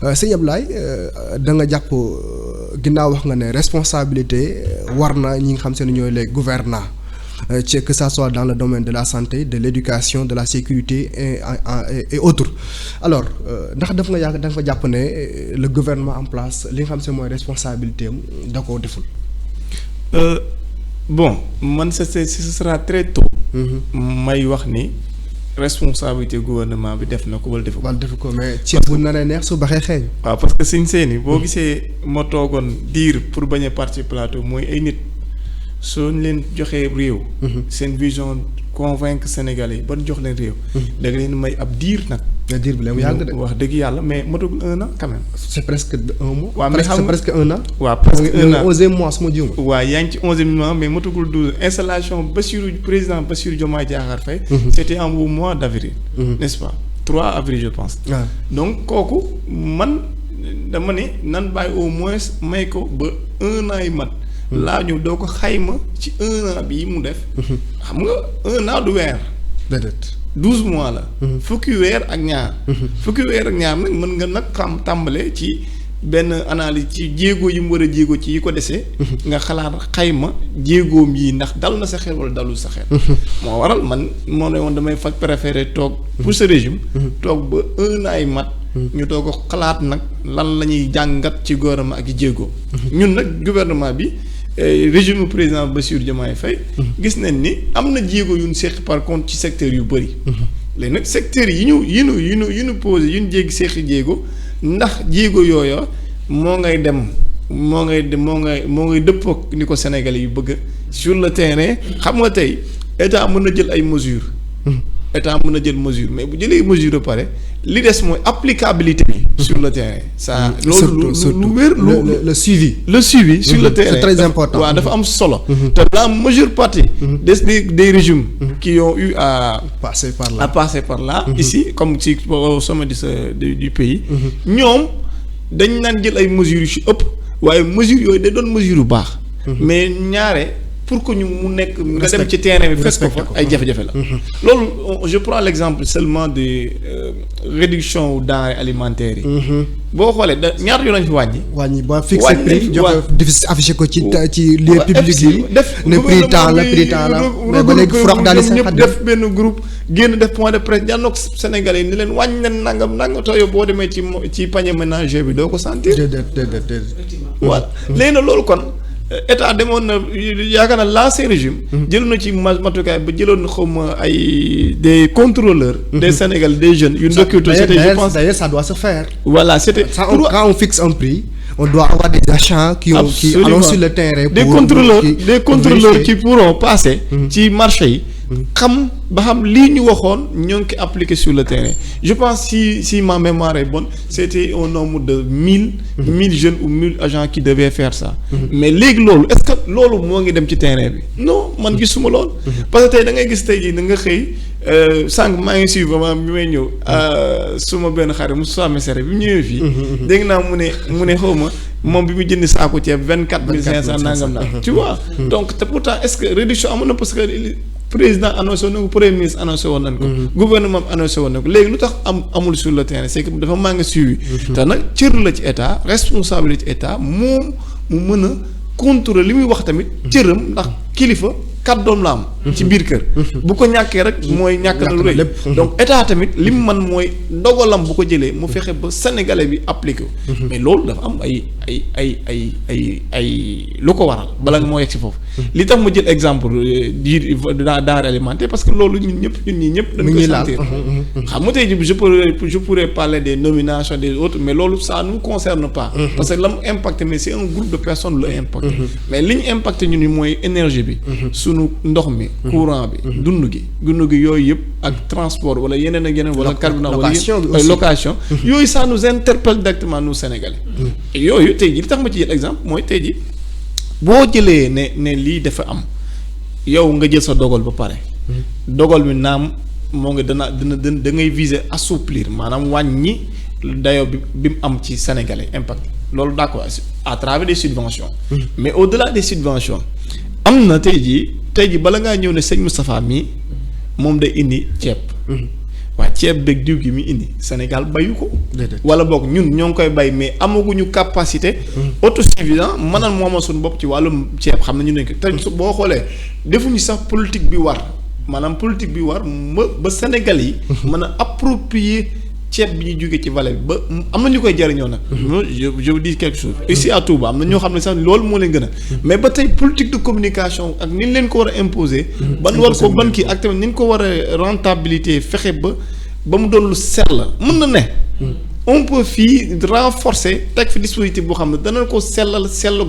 sëñ Ablaye da nga jàpp ginnaaw wax nga ne responsabilité war na ñi nga xam se ne ñooy les gouvernants que ça soit dans le domaine de la santé de l'éducation de la sécurité et autres alors ndax da nga fa jàpp ne le gouvernement en place li nga xam se mooy responsabilité am da koo deful. Bon man ce sera très tôt. may wax ni responsabilité gouvernement bi def na ko wala defu ko. Mais ceeb bu naree neex su baxee xeeñ. waaw parce que suñ seeni boo gisee ma toogoon diir pour bañ a participer plateau mooy ay nit soo leen joxee réew. seen vision convaincre Sénégalais yi ba jox leen réew. da nga leen may ab diir nag. diir bi la mu yàgg de. wax dëgg yàlla mais matagul 1 an quand même. c'est presque 1 mois. waaw mais c'est presque 1 an. waaw presque 1 an 11e mois su ma juum. waaw yaa ngi ci 11e mois mais matagul 12 installation président Bassirou Diomaye Diakhar Faye. c'était en mois d'avril. n'est-ce pas 3 avril je pense. donc kooku man dama ne nan bàyyi au moins may ko ba 1 an yi mat. laa ñu doo ko xayma ci 1 an bii mu def. xam nga 1 an du weer. déedéet. 12 mois la. fukki weer ak ñaar. fukki weer ak ñaar nag mën nga nag xam tàmbale ci benn analyse ci jéego yi mu war a jéego ci yi ko desee nga xalaat xayma jéegoom yi ndax dal na sa xel wala dalul sa xel. moo waral man moo ne woon damay faj préféré toog pour ce régime. toog ba 1 an ay mat. ñu doog ko xalaat nag lan la ñuy jàngat ci gouvernement ak jéego. ñun nag gouvernement bi. régime président Bassirou Diomaye Faye gis nañ ni am na jéego yu ñu seq par contre ci secteur yu bëri. léegi nag secteurs yi ñu posé yu ñu jéggi seqi jéego ndax jéego yooya moo ngay dëppoo ni ko Sénégalais yu bëgg sur le terrain xam nga tey état mën na jël ay mesures. état mën na jël mesure mais bu jëlee mesure ba pare li des mooy applicabilité bi sur le terrain ça loolu lu wér le suivi sur le terrain c'est très important. waaw dafa am solo te la majeure partie des régimes qui ont eu à passer par là ici comme ci au sommet du pays ñoom dañ naan jël ay mesures yu ci ëpp waaye mesures yooyu day doon mesure yu baax mais ñaare pour que ñu mu nekk nga dem ci terrain bi fekk ko fa ay jafe-jafe la loolu je prends l'exemple seulement de réduction denrées alimentaires yi boo xoolee ñaata yoon lañ fi wàññi ba fixé prix joxe difficile affiché ko ci lieu public yi ne prix temps la mais ba léegi frox daal di sa xat def benn groupe génn def point de presse jànn ko Sénégalais yi ni leen wàññi leen nangam to yow boo demee ci panier ménager bi doo ko sentir voilà léegi na loolu kon état demoon na yaakaar na l'ancien régime jëloon na ci matukaay ba jëloon na xawma ay des contrôleurs des Sénégalais des jeunes yu recruté c'était je pense d'ailleurs ça doit se faire voilà c'était quand on fixe un prix on doit avoir des agents qui allons sur le terrain des contrôleurs qui pourront passer ci marché yi xam ba xam lii ñu waxoon ñoo ngi ko appliqué sur le terrain je pense si ma mémoire est bonne c'était au nombre de 1000 jeunes ou 1000 agents qui devaient faire ça mais léegi loolu est-ce que loolu moo ngi dem ci terrain bi non man gisuma loolu parce que tey da ngay gis tey jii da nga xëy sànq maa ngi suivre vraiment bi may ñëw suma benn xarit Moussa Messere bi mu ñëwee fii dégg naa mu ne xaw ma moom bi mu jënd saako ceeb 24500 nangam naa tu vois donc te pourtant est-ce que réduction amoon na parce que président annoncé woon na ko premier ministre annoncé woon nañ ko gouvernement annoncé woon na ko léegi lu tax amul sur le terrain c'est que dafa manqué suivi te nag cër la ci état responsabilité état moom mu mën a contrôler li muy wax tamit cëram ndax kilifa kàddoom la am ci biir kër bu ko ñàkkee rek mooy ñàkk na lu rëy donc état tamit li mu man mooy ndogalam bu ko jëlee mu fexe ba sénégalais bi appliqué mais loolu dafa am ay lu ko waral bala nga moo yegg si foofu li tax ma jël exemple di denrée alimentaire parce que loolu ñun ñii ñëpp dañ koy sentir xam nga tey ji je pourrais parler des nominations des autres mais loolu ça nous concerne pas parce que la mu impacté mais c'est un groupe de personnes lu impacté mais li ñu impacté ñun mooy énergie bi sunu ndox mi courant bi dund gi yooyu yëpp ak transport wala yeneen ak yeneen wala carburant wala location yooyu ça nous interpelle directement nous Sénégalais yooyu tey ji li tax ma ci jël exemple mooy tey ji boo jëlee ne lii dafa am yow nga jël sa dogal ba pare dogal bi naam moo nga da ngay viser assouplir maanaam wàññi dayo bi mu am ci Sénégalais impact loolu d'accord à travers des subventions mais au-delà des subventions am na tey jii bala ngaa ñëw ne sëñ Moustapha mii moom day indi ceeb waa ceeb beeg diw gi mi indi Sénégal bayu ko. wala boog ñun ñoo ngi koy bay mais amaguñu capacité. autosuffisant mënal moomal suñu bopp ci wàllum ceeb xam nañu ne te boo xoolee defuñu sax politique bi war maanaam politique bi war ba Sénégal yi. mën a approprier. ceeb bi ñuy jógee ci vallée bi ba am na ñu koy jariñoo nag. je vous dis quelque chose. ici à Touba am na ñoo xam ne sax loolu moo leen gën a. mais ba tey politique de communication ak ni ñu leen ko war a imposer. ban war ko ban kii ak tamit ni ñu ko war a rentabilité fexe ba mu doon lu sell mën na ne. on peut fii renforcer teg fi dispositif boo xam ne dana ko sell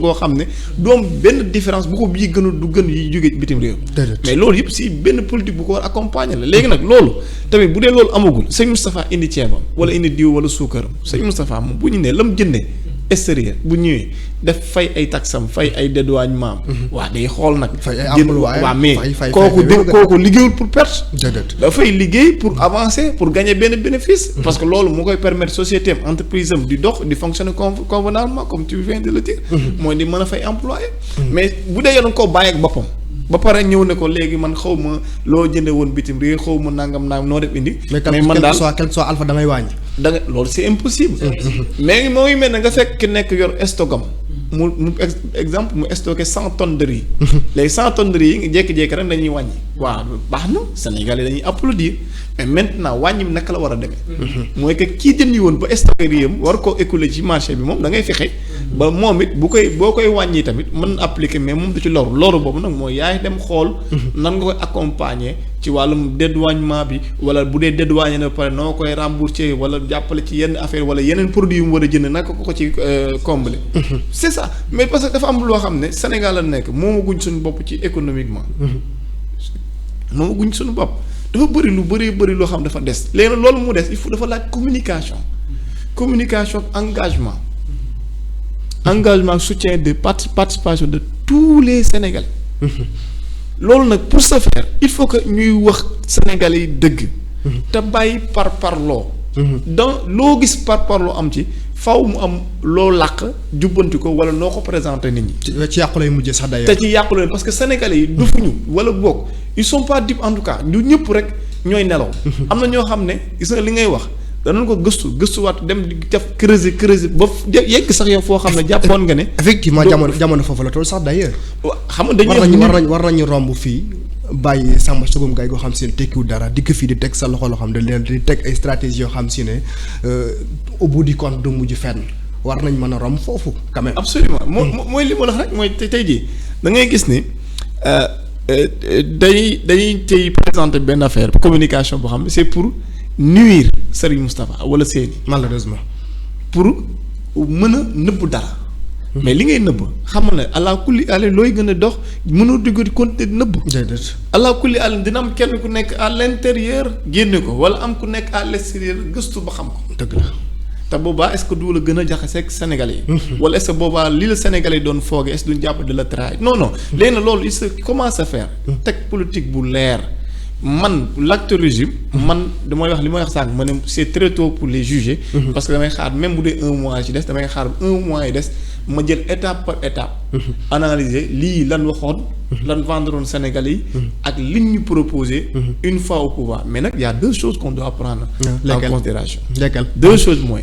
goo xam ne du am benn différence bu ko bii gënu du gën yi jógee bitim réew. mais loolu yëpp si benn politique bu ko war accompagner la léegi nag loolu tamit bu dee loolu amagul sëñ Moustapha indi ceebam wala indi diw wala suukaram sëñ Moustapha moom bu ñu nee la mu jëndee extérieur bu ñëwee def fay ay taxam fay ay dédouanement waa day xool nag. fay ay emplois waa mais kooku liggéeyul pour perte. dafay liggéey pour avancer pour gagner benn bénéfice. parce que loolu moo koy permettre société am entreprise am di dox di fonctionner convenablement comme tu viens de le dire. mooy di mën a fay employé. mais bu dee yoon koo bàyyi ak boppam. ba pare ñëw ne ko léegi man xaw ma loo jënde woon bitim réew xaw ma nangam noo def indi. mais man daal quel que soit alpha da ngay wàññi. da nga loolu c'est impossible. mais moo ngi mel ne nga fekk ki nekk yor stockam. mu exemple mu stocké 100 tonnes de riz. léegi 100 tonnes de riz yi jékki-jékki rek dañuy wàññi. waaw baax na Sénégalais dañuy applaudir mais maintenant wàññi bi naka la war a demee. mooy que kii jëndi woon ba stocké riz am war koo écouler ci marché bi moom da ngay fexe. ba moom it boo koy wàññi tamit mën na appliquer mais moom du ci loru boobu nag mooy yaay dem xool nan nga koy accompagner ci wàllum dédouanement bi wala bu dee dédouané na ba pare noo koy rembourser wala jàppale ci yenn affaire wala yeneen produit yu mu war a jënd naka ko ci combler. c'est ça mais parce que dafa am loo xam ne Sénégal la nekk moomaguñ suñu bopp ci économiquement. moomaguñ suñu bopp dafa bëri loo xam dafa des léegi loolu mu des il faut dafa laaj communication engagement soutien de participation de tous les Sénégalais. loolu nag pour ce faire il faut que ñuy wax Sénégalais yi dëgg. te bàyyi parloo. donc loo gis parloo am ci faw mu am loo làq jubbanti ko wala noo ko présenter nit ñi. ci yàqu lay mujjee sax d'ailleurs. te ci yàqu lay parce que Sénégalais yi dufuñu wala boog ils sont pas dupes en tout cas ñu ñëpp rek ñooy nelaw. am na ñoo xam ne gis nga li ngay wax. danañ ko gëstuwaat dem di def creuser ba yegg sax yow foo xam ne jàppoon nga ne. effectivement jamono foofu la toll sax d'ailleurs. xam nga dañuy war nañu romb fii bàyyi Samba Sogom Gaye goo xam si ne tekkiwul dara dikk fii di teg sa loxo loo xam ne leen di teg ay stratégies yoo xam si ne au bout du compte du mujj fenn war nañ mën a romb foofu quand même. absolument mooy li ma la wax rek mooy tey jii da ngay gis ni dañuy tey présenter benn affaire communication boo xam ne c'est pour. nuire Serigne Moustapha wala seeni malheureusement pour mën a nëbb dara. mais li ngay nëbb xam ne allah kulli àll looy gën a dox mënoo dugg di continuer nëbb. déedéet allah kulli àll dina am kenn ku nekk à l'intérieur génne ko wala am ku nekk à l'extérieur gëstu ba xam ko. dëgg la te boobaa est-ce que du la gën a jaxaseeg Sénégalais yi. wala est-ce que boobaa li la Sénégalais yi doon foogee est-ce que duñ jàpp de la trahir non léegi nag loolu il se commence à faire. teg politique bu leer. man l'acte régime man damay wax li may wax sànq ma ne c'est très tôt pour les juger. parce que damay xaar même bu dee un mois ci des damay xaar un mois yi des ma jël étape par étape. analyser lii lan waxoon. lan vendroon Sénégalais yi. ak liñ ñu proposé. une fois au pouvoir mais nag y a deux choses qu'on doit prendre. en considération lesquelles deux choses mooy.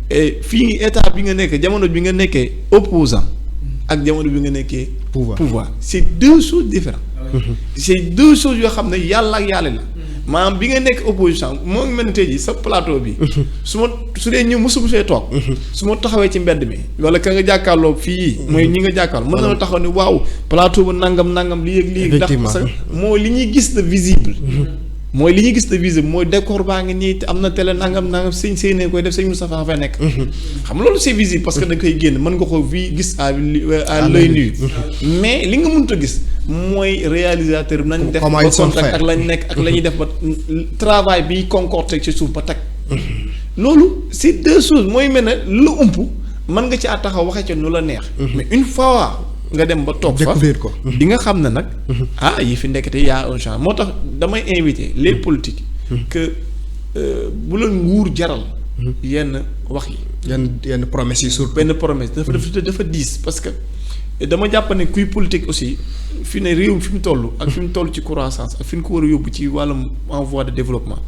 et fii état bi nga nekkee jamono bi nga nekkee opposant ak jamono bi nga nekkee. pouvoir c'est deux choses différentes. c'est deux choses yoo xam ne yàlla ak yàlla la maanaam bi nga nekk opposition moo ngi mel ne tey jii sa plateau bi su dee ñu mosu fee toog su ma taxawee ci mbedd mi wala ka nga jàkkaarloo fii mooy ñi nga jàkkaarloo mën na taxaw ne waaw plateau ba nangam lii ak lii ndax parce que mooy li ñuy gis de visible mooy li ñuy gis de visible mooy décor baa ngi nii te am na télé nangam sëñ Seyné koy def sëñ Moustapha fa nekk. xam loolu c'est visible parce que da nga koy génn mën nga ko gis à l'œil nu mais li nga mënut a gis mooy réalisateur bi nañ def ba contact ak lañ nekk ak la ñuy def ba travail bi concordé ci suuf ba teg. loolu c'est deux choses mooy mel ne lu ump mën nga ci taxaw waxee ca nu la neex. mais une fois nga dem ba toog fa ko di nga xam ne nag yi fi ndekete y a un changement moo tax damay inviter les politiques que bu la nguur jaral yenn wax yi yenn promesses yi surtout benn promesse dafa diis parce que dama jàpp ne kuy politique aussi fi ne réew fi mu toll ak fi mu toll ci croissance ak fi ñu ko war a yóbbu ci wàllum en voie de développement.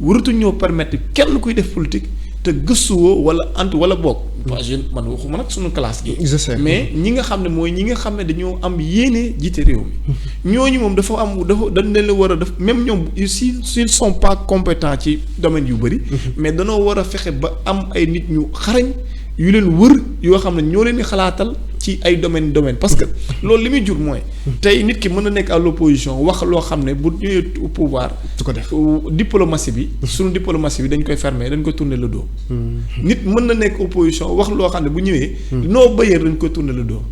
waratuñ ñoo permettre kenn kuy def politique te gëstuwoo wala wala boog. man waxuma nag suñu classe gi. mais ñi nga xam ne mooy ñi nga xam ne dañoo am yéene jiite réew mi. ñooñu moom dafa dañ leen war a def même ñoom s'ils sont pas compétents ci domaine yu bëri. mais danoo war a fexe ba am ay nit ñu xarañ yu leen wër yoo xam ne ñoo leen di xalaatal ci ay domaine parce que loolu li muy jur mooy. tey nit ki mën na nekk à l'opposition wax loo xam ne bu ñëwee au pouvoir. du ko def diplomatie bi. suñu diplomatie bi dañ koy fermer dañ koy tourner le dos. nit mën na nekk opposition wax loo xam ne bu ñëwee. noo bëyee dañ koy tourner le dos.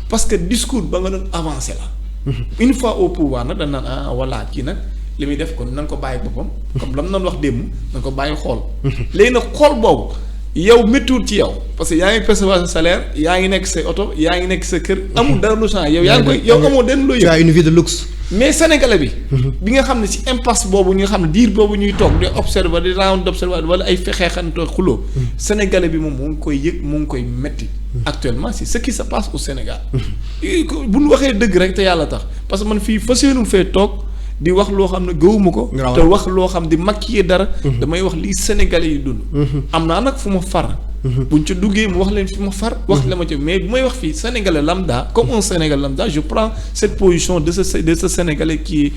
parce que discours ba nga doon avancé la. une fois au pouvoir nag dañ naan voilà kii nag li muy def kon na nga ko bàyyi boppam. comme la mu doon wax démb na nga ko bàyyi xool. léegi nag xool boobu. yow méttiwul ci yow parce que yaa ngi percevoir sa salaire yaa ngi nekk say oto yaa ngi nekk sa kër amul dara lu change yow yaa ngi koy yow amoo den loo yëg. tu as une vie de luxe. mais sénégalais bi. bi nga xam ne ci impasse boobu nga xam ne diir boobu ñuy toog di observer di round d'observateur wala ay fexeexantoo xuloo sénégalais bi moom mu ngi koy yëg mu ngi koy metti actuellement c'est ce qui se passe au Sénégal. bu ñu waxee dëgg rek te yàlla tax parce que man fii fas yéenul fee toog. di wax loo xam ne gëwuma ko. te wax loo xam di maquiller dara. damay wax lii Sénégalais yi dund. am naa nag fu ma far. buñ ca duggee mu wax leen fi ma far. wax la ma ci mais bu may wax fii Sénégalais lambda comme un Sénégalais lambda je prends cette position de ce Sénégalais qui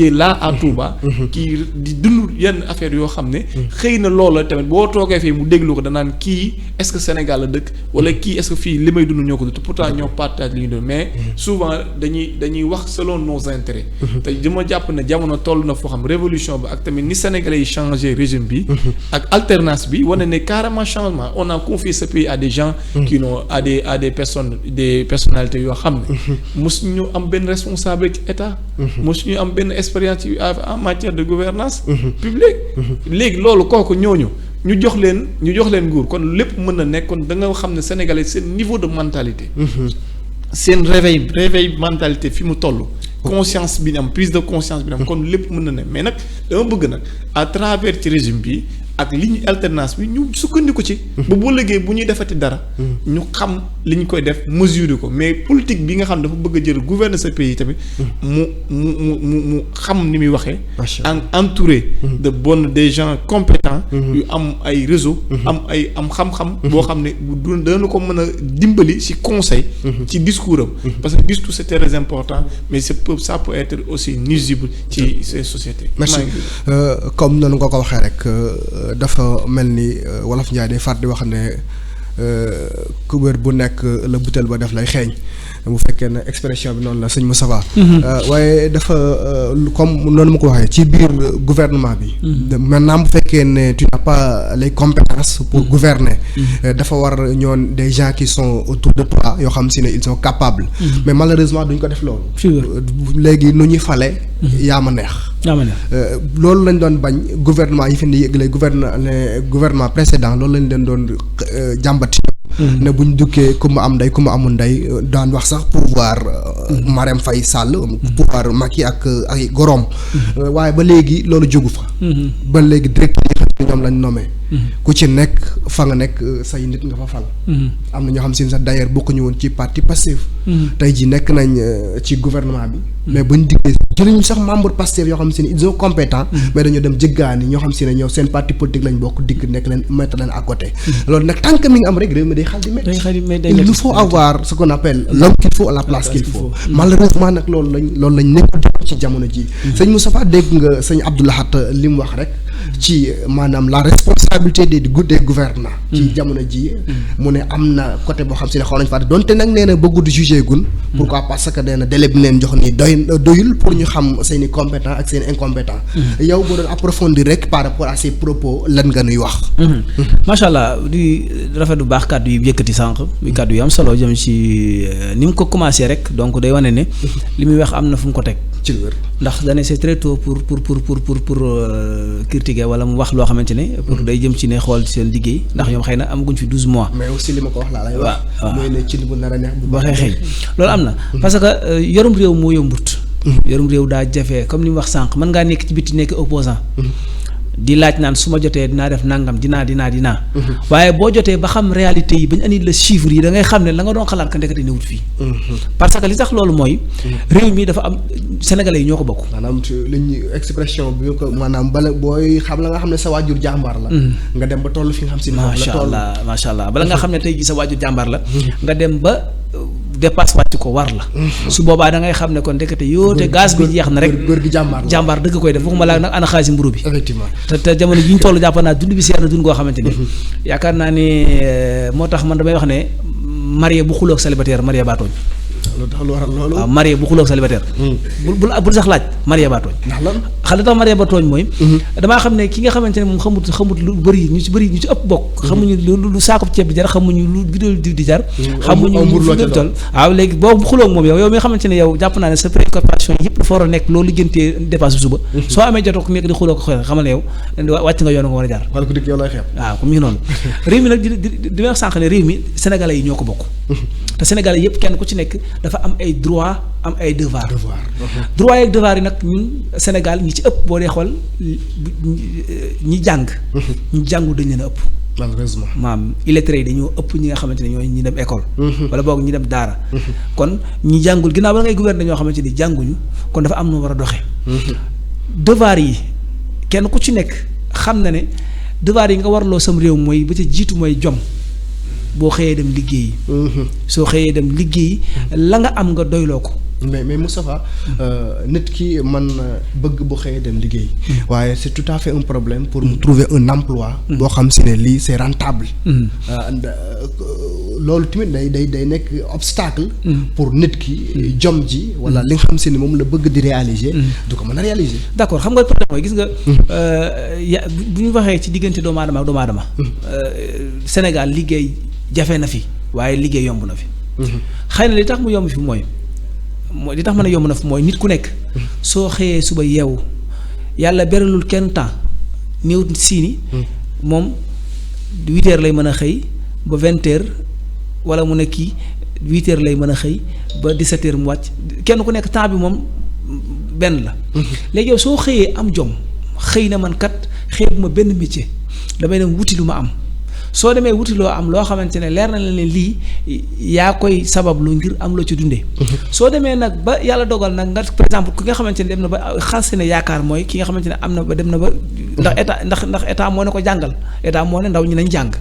est là à Touba. qui di dund yenn affaire yoo xam ne. xëy na loola tamit boo toogee fii mu déglu ko danaan kii est-ce que Sénégal la dëkk wala kii est-ce que fii li may dund ñoo ko dund pourtant ñoo partage li ñu doon mais souvent dañuy wax selon nos intérêts. te dama jàpp ne jamono toll na foo xam révolution bi ak tamit ni Sénégalais yi changé régime bi. ak alternance bi wane ne carrément changement on a confié ce pays à des gens. qui n'ont à des personnes des personnalités yoo xam ne. mosuñu am benn responsabilité ci état. mosuñu am benn expérience en matière de gouvernance publique. léegi loolu kooku ñooñu ñu jox leen nguur kon lépp mën na nekk kon da nga xam ne Sénégalais seen niveau de mentalité. seen réveil mentalité fi mu toll. conscience bi ñu am prise de conscience bi ñu am kon lépp mën na ne mais nag dama bëgg nag à travers ci régime bi ak li ñu alternance bi ñu sukkandiku ci. ba boo liggéey bu ñuy defati dara. ñu xam li ñu koy def mesurer ko mais politique bi nga xam dafa bëgg a jël gouverner ce pays tamit. mu xam ni muy waxee. entouré de des gens compétents. yu am ay réseau. am xam-xam. boo xam ne du dana ko mën a dimbali ci conseil. ci discours am. parce que discours c'est très important mais ça peut être aussi nuisible ci ces sociétés. merci comme noonu nga ko waxee rek. dafa mel ni wolof Njaay day far di wax ne kubéer bu nekk la butéel ba def lay xeeñ bu fekkee ne expression bi noonu la sëñ Moustapha waaye dafa comme noonu ma ko waxee ci biir gouvernement bi maintenant bu fekkee ne tu n'as pas les compétences pour gouverner dafa war ñoon des gens qui sont autour de toi yoo xam si ne ils sont capables mais malheureusement duñ ko def loolu léegi nu ñuy fale yaa ma neex loolu lañ doon bañ gouvernement yi fi ni yëgle gouvernement précédent loolu lañ leen doon jàmbati ne bu ñu duggee ku ma am ndey ku ma amul ndey daan wax sax pouvoir Marème Faye Sall pouvoir Macky ak ay gorom waaye ba léegi loolu jógu fa ba léegi directeur yi xam ñoom lañ nommé ku ci nekk fa nga nekk say nit nga fa fal am na ñoo xam si sax d'ailleurs bokkuñu woon ci parti Pastef tey ji nekk nañ ci gouvernement bi mais buñ diggee jëluñu sax membre Pastef yoo xam si ne ils sont compétents mais dañoo dem jëggaani ñoo xam si ne ñoo seen parti politique lañ bokk dikk nekk leen mettre leen à côté loolu nag tant que mi ngi am rek réew mi day xal di métti il nous faut avoir ce qu'on appelle l'homme qu'il faut à la place qu'il faut malheureusement nag loolu lañ nekk ci jamono ji sëñ Moustapha dégg nga sëñ Abdou Lahat li mu wax rek ci maanaam la responsabilité des gouvernants ci jamono ji mu ne am na côté boo xam si ne xaw nañ fàtte donte nag nee na bëggut jugé gun pourquoi parce que nee na délai bi leen jox nii doyul pour ñu xam seeni compétent ak seen incompétent yow boo doon approfondir rek par rapport à ces propos lan nga nuy wax macha allah di rafet bu baax kàddu yi yëkkati sànq muy kàddu yi am solo jëm ci ni mu ko commencé rek donc day wane ne li muy wax am na fu mu ko teg ci wér ndax dane c'est très tôt pour critiquer wala mu wax loo xamante ne pour day jëm ci ne xool seen liggéey ndax ñoom xëy na amaguñ fi 12 mois mais aussi li ma ko wax laa lay wax mooy ne ci bu nar a neex bu waxee xëy loolu am na parce que yorum réew moo yombut yorum réew daa jafe comme ni mu wax sànq mën ngaa nekk ci biti nekk opposant di laaj naan su ma jotee dinaa def nangam dinaa. waaye boo jotee ba xam réalité yi ba ñu andi la chiffres yi da ngay xam ne la nga doon xalaat ka ndekete newut fii. parce que li tax loolu mooy. réew mi dafa am sénégalais yi ñoo ko bokk. maanaam li ñu expression bi ko maanaam bala booy xam la nga xam ne sa waajur jàmbaar la. nga dem ba toll fi nga xam si ne foofu la toll. macha allah bala nga xam ne tey jii sa waajur jàmbaar la. nga dem ba. dépasse wàcc ko war la. su boobaa da ngay xam ne kon ndekete yoo te gaz bi jeex na rek. góor gi jàmbaar dëgg koy def waxuma laa nag ana xaalis mburu bi. effectivement te jamono ji ñu toll jàpp naa dund bi seer na dund goo xamante ni. yaakaar naa ne moo tax man damay wax ne marié bu xuloog célibataire marié baa tooñ. lu waral loolu. waaw marié bu xuloog célibataire. bul sax laaj marié baa tooñ. ndax lan xam tax marié ba tooñ mooy. damaa xam ne ki nga xamante ne moom xamut lu bëri ñu ci ëpp bokk. xamuñu lu saakub ceeb di jar xamuñu lu bidon diw di jar. xamuñu lu fu toll waaw léegi boo xuloog moom yow mi nga xamante ne yow jàpp naa ne sa préoccupation yëpp dafa war a nekk loolu liggéeyantee dépasse suba. soo amee jotoo ko nekk di xuloo ko xëy xamal ne yow wàcc nga yoon nga war a jaar. wala ku dikk yow lay xeeb. waaw comme mi ngi noonu réew mi nag di wax sànq ne réew mi sénégalais yi ñoo ko bokk. te sénégalais yëpp kenn ku ci nekk dafa am ay droit am ay devoir droit yeeg devoir yi nag ñun Sénégal ñi ci ëpp boo dee xool ñi jàng ñi jàngu dañ leen a ëpp malheureusement maam illettrés yi dañoo ëpp ñi nga xamante ne ñooy ñi dem école wala boog ñi dem daara kon ñi jàngul ginnaaw ba ngay gouverner ñoo xamante ni jànguñu kon dafa am nu war a doxee devoir yi kenn ku ci nekk xam na ne devoir yi nga warloo sam réew mooy ba ca jiitu mooy jom boo xëyee dem liggéeyi soo xëyee dem liggéeyi la nga am nga doyloo ko mais Moustapha nit ki man bëgg bu xëyee dem liggéey waaye c'est tout à fait un problème pour mu trouver un emploi boo xam si ne lii c'est rentable loolu tamit day nekk obstacle pour nit ki jom ji wala li nga xam si ne moom la bëgg di réaliser du ko mën a réaliser d'accord xam nga problème mooy gis nga bu ñu waxee ci diggante doomu aadama ak doomu aadama Sénégal liggéey jafe na fi waaye liggéey yomb na fi xëy na li tax mu yomb fi mooy li tax mën a yomb na fi mooy nit ku nekk soo xëyee suba yeewu yàlla beralul kenn temps néew siini moom 8 heures lay mën a xëy ba 20 heures wala mu ne kii 8 heures lay mën a xëy ba 17 heures mu wàcc kenn ku nekk temps bi moom benn la léegi yow soo xëyee am jom xëy na man kat xeebuma benn métier damay dem wuti lu ma am soo demee wuti loo am loo xamante ne leer na la ne lii yaa koy sabablu ngir am loo ci dundee soo demee nag ba yàlla dogal nag nga par exemple ki nga xamante ne dem na ba xas ne yaakaar mooy ki nga xamante ne am na ba dem na ba ndax état moo ne ko jàngal état moo ne ndaw ñi nañ jàng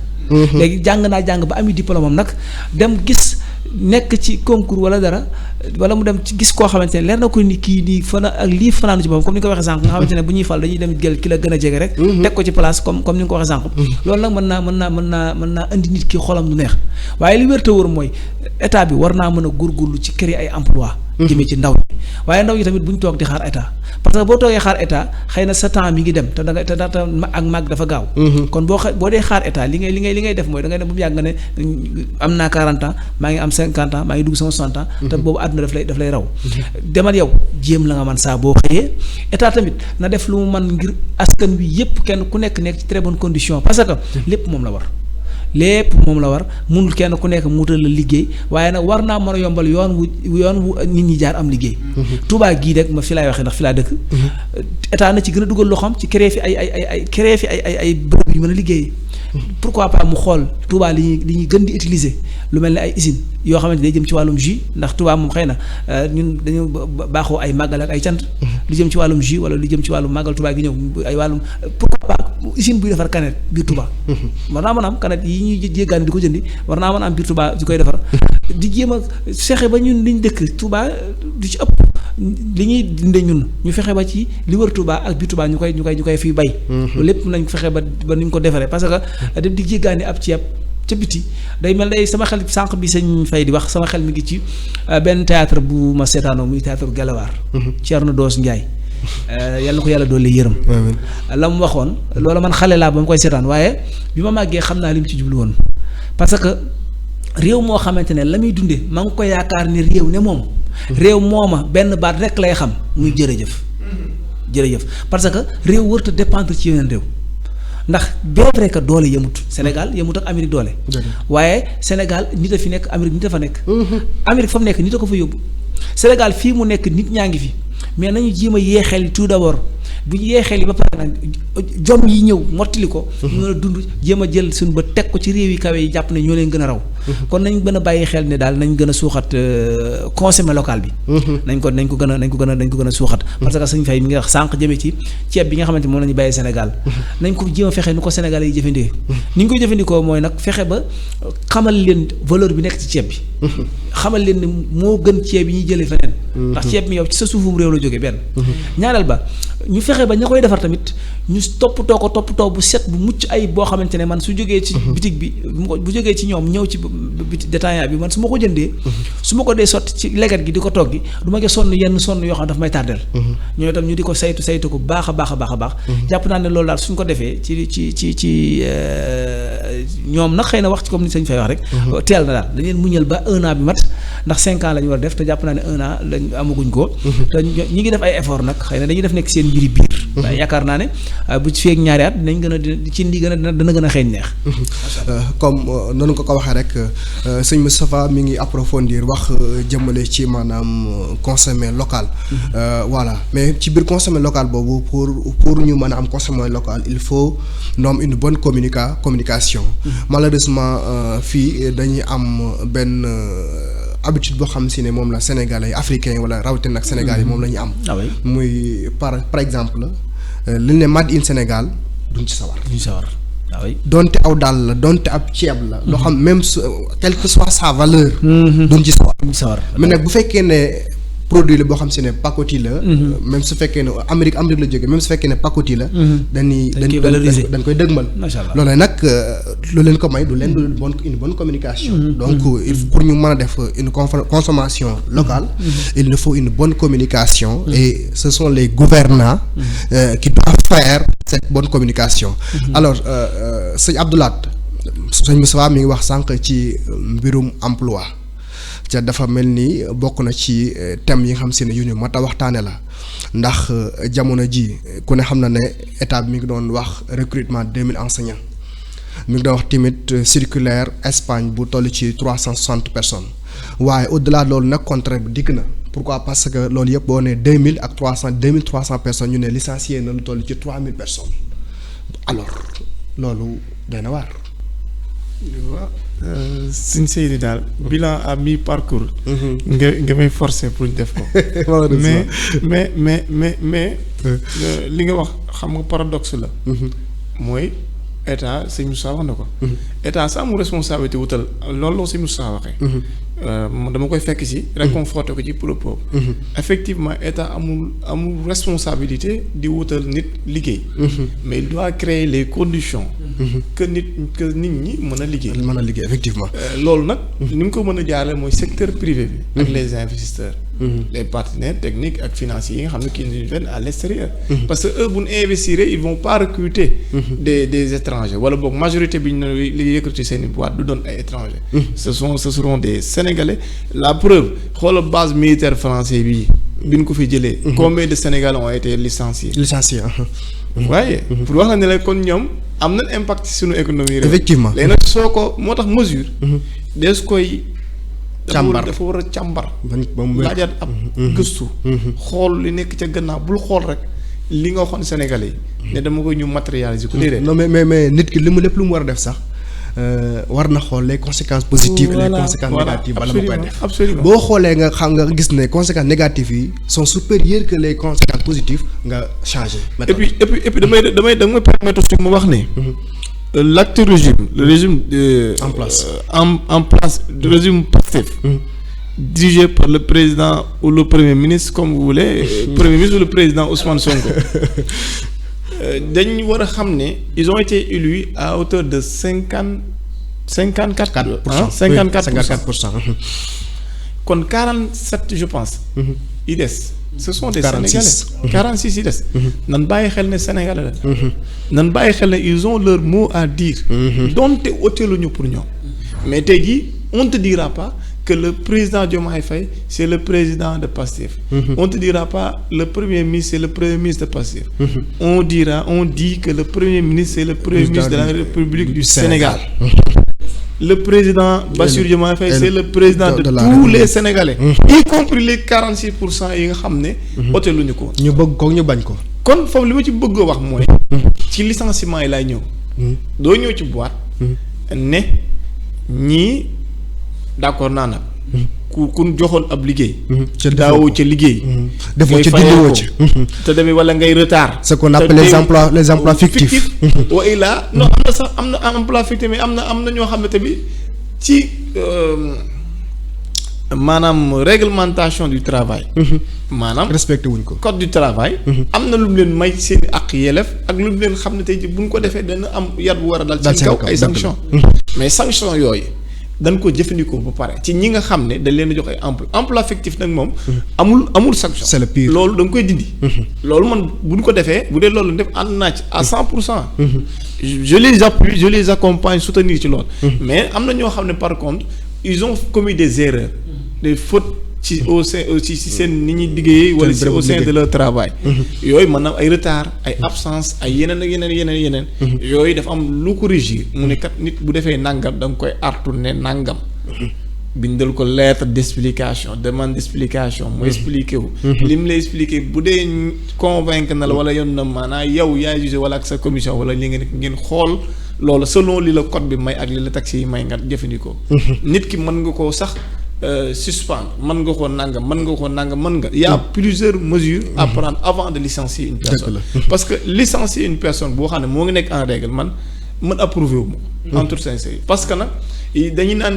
léegi jàng ba ami diplôme am nag dem gis nekk ci concours wala dara wala mu dem ci gis koo xamante ne leer na ko ni kii nii fana ak lii fanaanu ci boppam comme ni nga ko waxee sànq nga xamante ne bu ñuy fal dañuy dem jël ki la gën a jege rek teg ko ci place comme ni nga ko waxee sànq loolu nag mën naa indi nit ki xolam du neex waaye li wér te wóor mooy état bi war naa mën a góorgóorlu ci créer ay emploi jëmee ci ndaw ñi waaye ndaw ñi tamit bu ñu toog di xaar état parce que boo toogee xaar état xëy na sa temps mi ngi dem te danga te ak màgg dafa gaaw kon boo dee xaar état li ngay def mooy da ngay dem bu mu yàgg nga ne am naa 40 ans maa ngi am 50 ans maa ngi dugg sama 60 ans te boobu àdduna daf lay raw demal yow jéem la nga man saa boo xëyee état tamit na def lu mu man ngir askan wi yépp kenn ku nekk ci très bonne condition parce que lépp moom la war munul kenn ku nekk muutal la liggéey waaye nag war naa mën a yombal yoon wu nit ñi jaar am liggéey Touba gii rek ma fi laay waxee ndax fi laa dëkk état na ci gën a dugal loxoom ci créer fi ay bërëb yu mën a liggéey pourquoi pas mu xool Touba li ñuy gën di utiliser lu mel ne ay usine yoo xamante day jëm ci wàllum jus ndax Touba moom xëy na ñun dañu baaxoo ay màggal ak ay cant lu jëm ci wàllum jus wala lu jëm ci wàllum màggal Touba gi ñëw ay wàllum pourquoi pas usine buy defar canette biir Touba war naa mën a am canette yi ñuy jéggaani di ko jëndi war naa mën a am biir Touba di koy defar di jéem a fexe ba ñun liñ dëkk Touba du ci ëpp li ñuy dinde ñun ñu fexe ba ci li wër Touba ak biir Touba ñu koy fiy bay loolu lépp nañ fexe ba ni ñu ko defaree parce que dem di jéggaani ab ceeb ca biti day mel day sama xel sànq bi sëñ Faye di wax sama xel mi ngi ci benn théâtre bu ma seetaanoo muy théâtre Galawaar Thierno Doos Ndiaye yàlla na ko yàlla doole yërëm la mu waxoon loolu man xale laa ba ma koy seetaan waaye bi ma màggee xam naa li mu ci jublu woon parce que réew moo xamante ne la muy dundee ma ngi ko yaakaar ni réew ne moom réew mooma benn baat rek lay xam muy jërëjëf parce que réew wërta dépendre ci yeneen réew ndax bien vrai que doole yemut Sénégal yemut ak Amérique doole waaye Sénégal nit a fi nekk Amérique nit a fa nekk Amérique fa mu nekk nit a ko fa yóbbu Sénégal fii mu nekk nit ñaa ngi fi mais nañu jéem a yee xel tout d'abord bu ñu yeexee li ba pare nag jom yi ñëw mottali ko. ñu mën a dund jéem a jël suñu bët teg ko ci réew yi kawe yi jàpp ne ñoo leen gën a raw. kon nañ gën a bàyyi xel ne daal nañ gën a suuxat consommer local bi. nañ ko gën a suuxat. parce que Sëñ Faye mi ngi wax sànq jëmee ci ceeb bi nga xamante moom la ñu bàyyee Sénégal. nañ ko jéem a fexe nu ko Sénégalais yi jëfandikoo. ni ñu koy jëfandikoo mooy nag fexe ba xamal leen valeur bi nekk ci ceeb bi. xamal leen ne moo gën ceeb yi ñuy jëlee feneen. ndax ceeb mi yow ci sa suufum réew la jógee benn. ñaareel ba ñu fexe ba ña koy defar tamit ñu toppatoo bu set bu mucc ay boo xamante ne man su jógee ci bitig bi bu jógee ci ñoom ñëw ci biti détaillant bi man su ma ko jëndee su ma ko dee sotti ci leget gi di ko toggi du ma ca sonn yoo xam ne daf may tardel ñoo itam ñu di ko saytu ko baax a baax jàpp naa ne loolu daal suñ ko defee ci ñoom nag xëy na wax ci comme ni Sëñ Faye wax rek teel na daal dañ leen muñal ba 1 an bi mat ndax 5 ans la ñu war a def te jàpp naa ne 1 an lañ amaguñ ko te ñi ngi def ay effort nag xëy na dañuy def nekk seen mbiri biir waaye yaakaar naa ne bu ci feeg ñaari at dinañ gën a ci ndi dana gën a xeeñ neex comme noonu ko waxee rek sëñ Moustapha mi ngi approfondir wax jëmale ci maanaam consommer local voilà mais ci biir consommer local boobu pour ñu mën a am consommer local il faut ñu am une bonne communication malheureusement fii dañuy am benn habitude boo xam si ne moom la sénégalais africain wala rawatina ak Sénégal yi moom la ñu am muy par exemple li ñu ne made in Sénégal duñ ci sawar donte aw dàll la donte ab ceeb la loo xam même quelle que soit sa valeur duñ ci sawar mais nag bu fekkee ne produit la boo xam si ne pacotille la même su fekkee ne Amérique la jógee même su fekkee ne pacotille la dañ koy dëgmal loolu nag lu leen ko may du leen du une bonne communication donc pour ñu mën a def une consommation locale il nous faut une bonne communication et ce sont les gouvernants qui doivent faire cette bonne communication alors sëñ Abdoulaye sëñ Moustapha mi ngi wax sànq ci mbirum emploi ca dafa mel ni bokk na ci thème yi nga xam si ne yu ñu mat a waxtaane la ndax jamono ji ku ne xam na ne état bi mi ngi doon wax recrutement 2000 enseignants mi ngi doon wax tamit circulaire Espagne bu toll ci 360 personnes waaye au-delà loolu nag contrat bi dikk na pourquoi parce que loolu yëpp boo nee 2000 ak 2300 personnes ñu ne licencié na lu toll ci 3000 personnes alors loolu doy na waar. Sëñ Seydi daal bilan à mi-parcours. nga may forcer pour ñu def ko. mais li nga wax xam nga paradoxe la. mooy état sëñ Moussa wax na ko. état sa amul responsabilité wutal loolu la sëñ Moussa waxee. dama koy fekk si. réconforté ko ci propos. effectivement état amul responsabilité di wutal nit liggéey. mais il doit créer les conditions. que nit ñi mën a liggéey. Effectivement. loolu nag ni mu ko mën a jaarale mooy secteur privé bi. ak les investisseurs. les partenaires techniques ak financiers yi nga xam ne qui viennent à l'extérieur. parce que eux bu ñu investir ils vont pas recruter. des étrangers wala boog majorité bi ñu li recruter seen i boîte du doon ay étrangers. ce seront des Sénégalais la preuve xoolal base militaire français bi ñu ko fi jëlee. combien de Sénégalais ont été licenciés. waaye pour wax la ne la kon ñoom am nañ impact ci suñu économie réew. effectivement léegi nag soo ko moo tax mesure. des koy. càmbar dafa war a càmbar. laajaat ab gëstu. xool li nekk ca gannaaw bul xool rek li nga waxoon Sénégalais yi. ne dama koy ñu matérialiser ko déedéet. non mais nit ki lépp lu mu war a def sax war na xool les conséquences positives et les conséquences négatives bala ma koy def. absolument boo xoolee nga xam nga gis ne conséquences négatives yi sont supérieures que les conséquences positives nga changer. et puis damay permettre aussi mu wax ne. l'actuel régime le régime en place le régime Pastef dirigé par le président ou le premier ministre comme vous voulez premier ministre ou le président Ousmane Sonko dañ war a xam ne ils ont été élus à hauteur de 54%. kon 47 je pense yi des ce sont des 46. Sénégalais 46 yi des nan bàyyi xel ne Sénégalais la nan bàyyi xel ne ils ont leur mot à dire donte oteeluñu pour ñoom mais tey jii on te dira pas que le président Diomaye Faye c'est le président de Pastef on te dira pas le premier ministre c'est le premier ministre de Pastef on dit que le premier ministre c'est le premier ministre de la République du Sénégal le président Bassirou Diomaye Faye c'est le président de tous les Sénégalais y compris les 46% yi nga xam ne oteeluñu ko ñu bëgg ko ñu bañ ko kon foofu li ma ci bëgg a wax mooy. ci licenciement yi laay ñëw. doo ñëw ci boîte. ne ñii d'accord naa nag. ku joxoon ab liggéey. daawoo ca liggéey. defoo ci dindiwoo ci te demee wala ngay retard. ce qu'on appelle les emplois fictifs. wa illaa non am na emploi fictif mais am na ñoo xam ne tamit ci maanaam réglementation du travail. maanaam respecté wuñ ko. code du travail. am na lu mu leen may seen ak yelleef ak lu mu leen xam ne tey jii bu ñu ko defee dana am yar bu war a dal ci kaw ay sanctions. mais sanctions yooyu. dañ ko jëfandikoo ba pare ci ñi nga xam ne dañ leen a jox ay emploi fictif nag moom. amul sanction. c'est le pire loolu da nga koy dindi. loolu man bu ñu ko defee bu dee loolu def ànd naa ci à 100%. je les appuie je les accompagne soutenir ci loolu. mais am na ñoo xam ne par contre ils ont commis des erreurs. des fautes ci au sein ci seen ni ñuy liggéeyee wala ci au sein de leur travail. yooyu mën na ay retard ay absence ay yeneen ak yeneen. yooyu dafa am lu ko régir mu ne kat nit bu defee nangam da nga koy artu ne nangam. bindal ko lettre d'explication demande d'explication mu expliqué wu. li mu lay expliqué bu dee convaincre na la wala yoon na maanaam yow yaa jugé wala ak sa commission wala li ngeen xool loolu selon li la code bi may ak li la taxi yi may nga jëfandikoo. nit ki mën nga koo sax. Suspendre mën nga ko nangam mën nga y a plusieurs mesures à prendre avant de licencier une personne parce que licencier une personne boo xam ne moo ngi nekk en règle man approuvé wu ma en toute sincérité parce que nag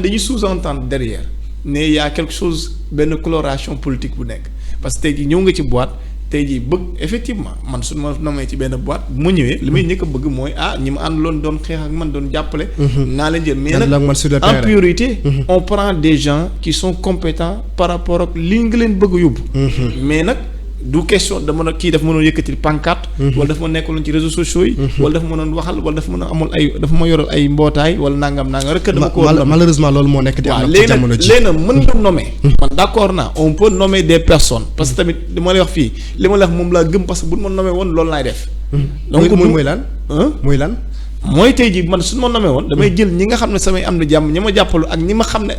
dañuy sous-entendre derrière ne y a quelque chose benn coloration politique bu nekk parce que tey jii ñëw nga ci boîte tey jii bëgg effectivement man su ma namee ci benn boîte bu ma ñëwee li may njëkk a bëgg mooy ñi ma àndaloon doon xeex ak man doon jàppale. naa leen jël mais nag en priorité. on prend des gens qui sont compétents par rapport ak li nga leen bëgg a yóbbu. mais nag du question dama nag kii dafa mënoon yëkkati pancarte. wala dafa ma nekkaloon ci réseaux sociaux yi. wala dafa mënoon waxal wala dafa mën a amul dafa ma yoral ay mbootaay wala nangam rek. dama ko malheureusement loolu moo nekk. di am ci jamono ji léegi nag mën nga nommer. man d'accord naa on peut nommer des personnes. parce que tamit li ma lay wax fii li ma lay wax moom laa gëm parce que bu ma nommer woon loolu laay def. donc mooy lan. mooy lan. mooy tey jii man suñu ma nomee woon damay jël ñi nga xam ne samay am na jàmm ñi ma jàppalu ak ñi ma xam ne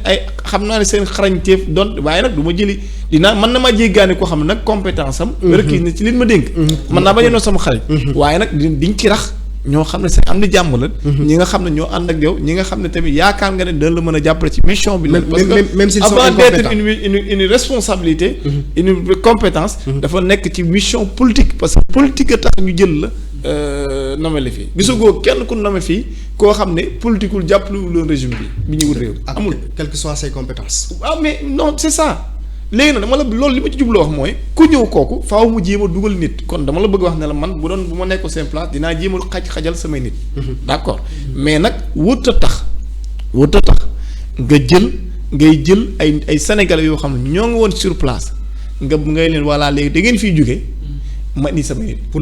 xam naa ne seen xarañteef doon waaye nag du ma jëli mën na maa jéggaane koo xam ne nag compétence am requis na ci li ma dénk mën naa bañ a doon sama xarit waaye nag diñ ci rax ñoo xam ne seen am na jàmm la ñi nga xam ne ñoo ànd ak yow ñi nga xam ne tamit yaakaar nga ne dana la mën a jàppale ci mission bi la parce que même s'ils sont avant d'être une responsabilité une compétence dafa nekk ci mission politique parce que politique a tax ñu jël la nommé la fii gisagoo kenn ku nommé fii koo xam ne politiqueul jàppale wu leen régime bi ñu wut réew amul quelles que soient ses compétences. mais non c'est ça léegi nag dama la loolu li ma ci jubloo wax mooy ku ñëw kooku faaw mu jéem a dugal nit kon dama la bëgg wax ne la man bu ma nekkul seen place dinaa jéem a xajal samay nit. d'accord mais nag wut a tax ngay jël ay sénégalais yoo xam ne ñoo ngi woon sur place ngay leen voilà léegi da ngeen fiy jóge ma ni sama nit. pour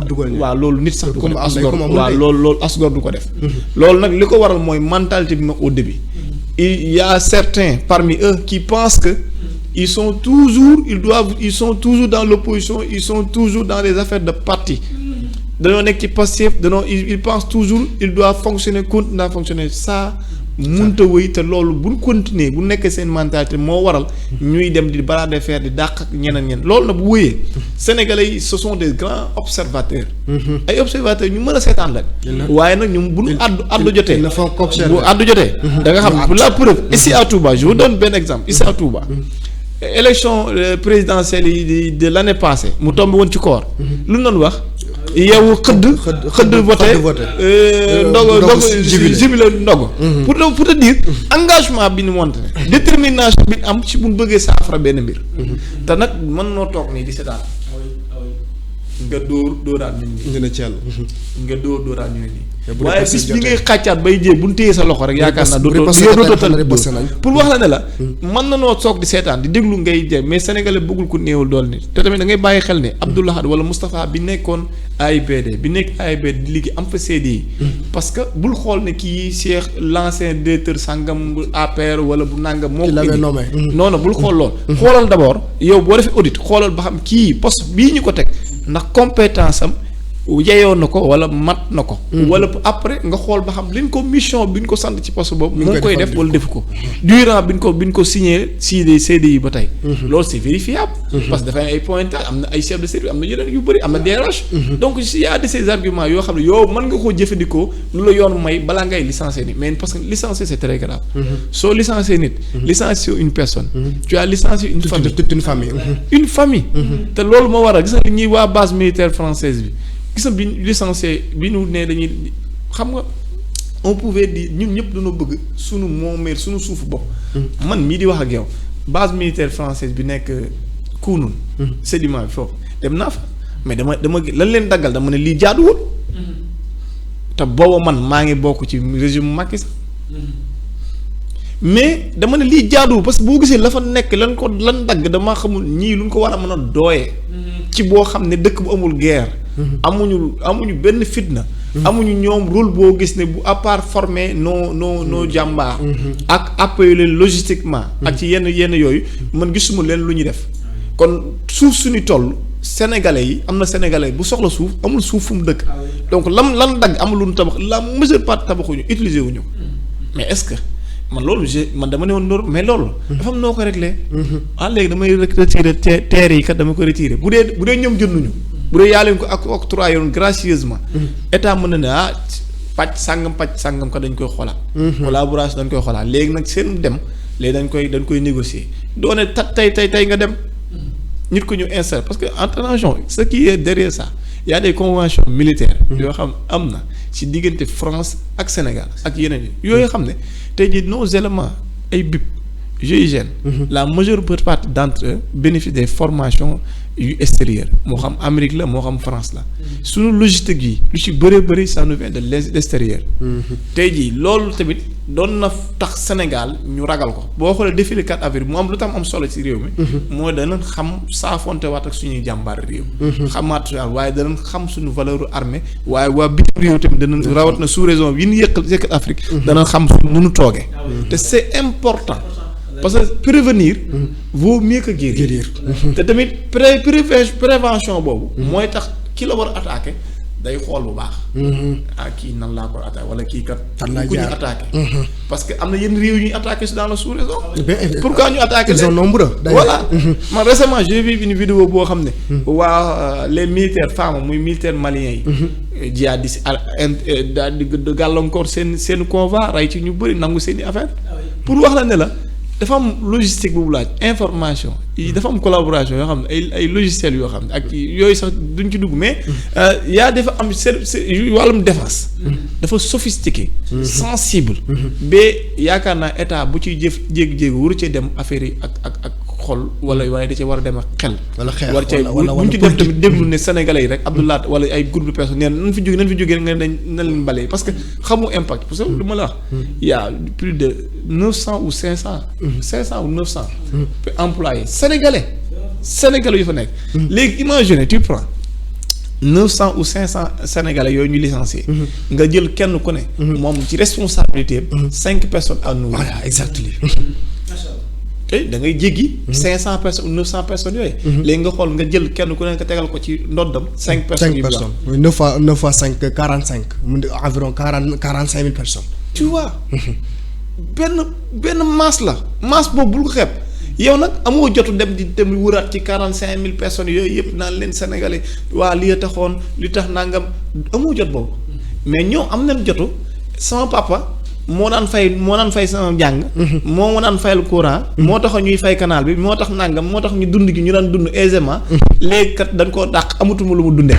dugal waaw loolu nit sax du ko def asgor waaw loolu asgor du ko def. loolu nag li ko waral mooy mentalité bi ma au début. il y a certains parmi eux qui pensent que ils sont toujours dans l'opposition ils sont toujours dans les affaires de parti. dañoo nekk ci Pastef ils pensent toujours il doit fonctionner continuer à fonctionner ça. munta wëy te loolu buñ continuer bu nekkee seen mentalité moo waral ñuy dem di bras de fer di dàq ak ñeneen loolu nag bu wëyee sénégalais yi ce sont des grands observateurs ay observateurs ñu mën a seetaan la waaye nag ñoom bu ñu addu jotee bu addu jotee da nga xam pour la preuve ici à Touba je vous donne benn exemple ici à Touba élection présidentielle yi de l'année passée mu tombe woon ci koor lu ñu doon wax yow xëdd voté ndogo jubile ndogo pour te dire engagement bi ñu monté détermination bi ñu am ci bu ñu bëggee saafara benn mbir te nag mën noo toog nii di seetaan nga dóoraat ñu nii dina ci yàlla nga dóoraat ñu nii waaye bis bi ngay xàccaat bay jéem bu ñu téyee sa loxo rek yaakaar naa dootoo pour wax la ne la mën na noo soog di seetaan di déglu ngay jéem mais sénégalais bëggul ko néewul dool ni te tamit da ngay bàyyi xel ne Abdou Lahad wala Moustapha bi nekkoon AIBD bi nekk AIBD di liggéey am fa CDI parce que bul xool ne kii Cheikh l'ancien directeur sangam bu APR wala bu nangam moo ko indi non bul xool lool xoolal d'abord yow boo defee audit xoolal ba xam kii poste bii ñu ko teg ndax compétence am yeyoon na ko wala mat na ko. wala après nga xool ba xam liñ ko mission bi ñu ko sant ci poste boobu. mu ngi koy def wala defu ko. durant bi ñu ko signé CDI ba tey. loolu c'est vérifiable. parce que dafay ay pointage am na ay chef de service am na yeneen yu bëri am na DRH. donc il y a de ces arguments yoo xam ne yow mën nga koo jëfandikoo lu la yoon may balaa ngay licencier nit mais parce que licencier c'est très grave. soo licencier nit. licencier une personne. tu as licencié une famille toute une famille. une famille. te loolu moo waral gis nga ñuy waa base militaire française bi. gis nga bi licencié bi ñu ne dañuy xam nga on pouvait dire ñun ñëpp dañoo bëgg sunu moomeel sunu suufu bopp. man mii di wax ak yow base militaire française bi nekk Kounoune. sédiment bi foofu dem naa fa mais dama lan leen daggal dama ne lii jaaduwul. te booba man maa ngi bokk ci régime Macky Sall. mais dama ne lii jaaduwul parce que boo gisee la fa nekk lan dagg damaa xamul ñii luñ ko war a mën a dooyee. ci boo xam ne dëkk bu amul guerre. amuñu benn fitna. amuñu ñoom rôle boo gis ne bu à part former nos jàmbaar. ak appuyer leen logistiquement. ak ci yenn yooyu man gisuma leen lu ñuy def. kon suuf suñu toll sénégalais yi am na sénégalais bu soxla suuf amul suuf fu mu dëkk. donc lan dagg amul lu ñu tabax la majeure partie tabaxuñu utiliser wuñu mais est-ce que man loolu man dama ne woon noonu mais loolu. dafa am noo ko réglé. léegi damay retirer terre yi kat dama ko retirer bu dee ñoom jënduñu. bu dee yaa leen ko ak octroyé yoon gracieusement. état mën na ne pàcc sàngam ka dañ koy xoolaat. collaboration dañ koy xoolaat léegi nag seen dem léegi dañ koy négocier doone tey nga dem. nit ko ñu installé parce que attention ce qui est derrière ça y a des conventions militaires. yoo xam am na ci diggante France ak Sénégal ak yeneen yooyu xam ne tey jii nos éléments ay BIP GIGN. la majeure partie d'entre eux bénéficient des formations yu extérieures moo xam Amérique la moo xam France la. suñu logistique yi lu ci bëri ça nous vient de l'extérieur. tey jii loolu tamit doon na tax Sénégal ñu ragal ko boo xoolee défilé 4 avril mu am lu tam am solo ci réew mi. mooy danañ xam saafonte waat ak suñuy jàmbaar réew. xamaat waaye danañ xam suñu valeur armée waaye waa bitim réew tamit danañ rawat na sous-région yi ñu yëkkal Afrique. danañ xam nu ñu toogee. te c'est important. parce que prévenir vaut mieux que guérir. te tamit prévention boobu. mooy tax ki la war a attaquer day xool bu baax. Kii nan laa ko attaqué wala kii kat. fan laa jaar attaqué. parce que am na yenn réew yu ñuy attaqué dans la sous-région. pourquoi ñu attaqué ils sont nombreux. voilà man récemment j'ai vu une vidéo boo xam ne. waa les militaires femmes muy militaires maliens yi. jihadistes daal di gàllankoor seen convoi rey ci ñu bëri nangu seen i affaire pour wax la ne la. dafa am logistique boobu laaj information yi dafa am collaboration yoo xam ne ay logiciels yoo xam ne ak yooyu sax duñ ci dugg mais yaa dafa am wàllum défense dafa sophistiqué sensible ba yaakaar naa état bu ciy jéegi waru cee dem affaire yi ak xol wala waaye da cee war a dem ak xel war cee bu ñu ci def tamit déglu ne sénégalais yi rek Abdoulaye wala ay groupe de personnes neen nañ fi jógee nga na leen balee parce que xamu impact parce que lu ma la wax y a plus de 900 ou 500 ou 900 employés sénégalais yu fa nekk léegi imagine tu prends 900 ou 500 sénégalais yooyu ñu licencié nga jël kenn ku ne moom ci responsabilité 5 personnes à nourrir. Voilà exactement. da ngay jéggi 500 personnes ou 900 personnes yooyu. léegi nga xool nga jël kenn ku ne nga tegal ko ci ndoddam 5 personnes. 5 personnes 9 fois 5 45 mu di environ 45 000 personnes. tu vois benn masse la masse boobu bul ko xeeb yow nag amoo jotu dem wëraat ci 45 000 personnes yooyu yëpp naan leen sénégalais waa li taxoon li tax nangam amoo jot boobu mais ñoo am nañ jotu sama papa. moo daan fay sama jàng. moo daan fayal courant. moo tax ñuy fay canal bi moo tax nangam moo tax ñu dund gi ñu daan dund aisément. léegi kat dañ koo dàq amatuma lu mu dundee.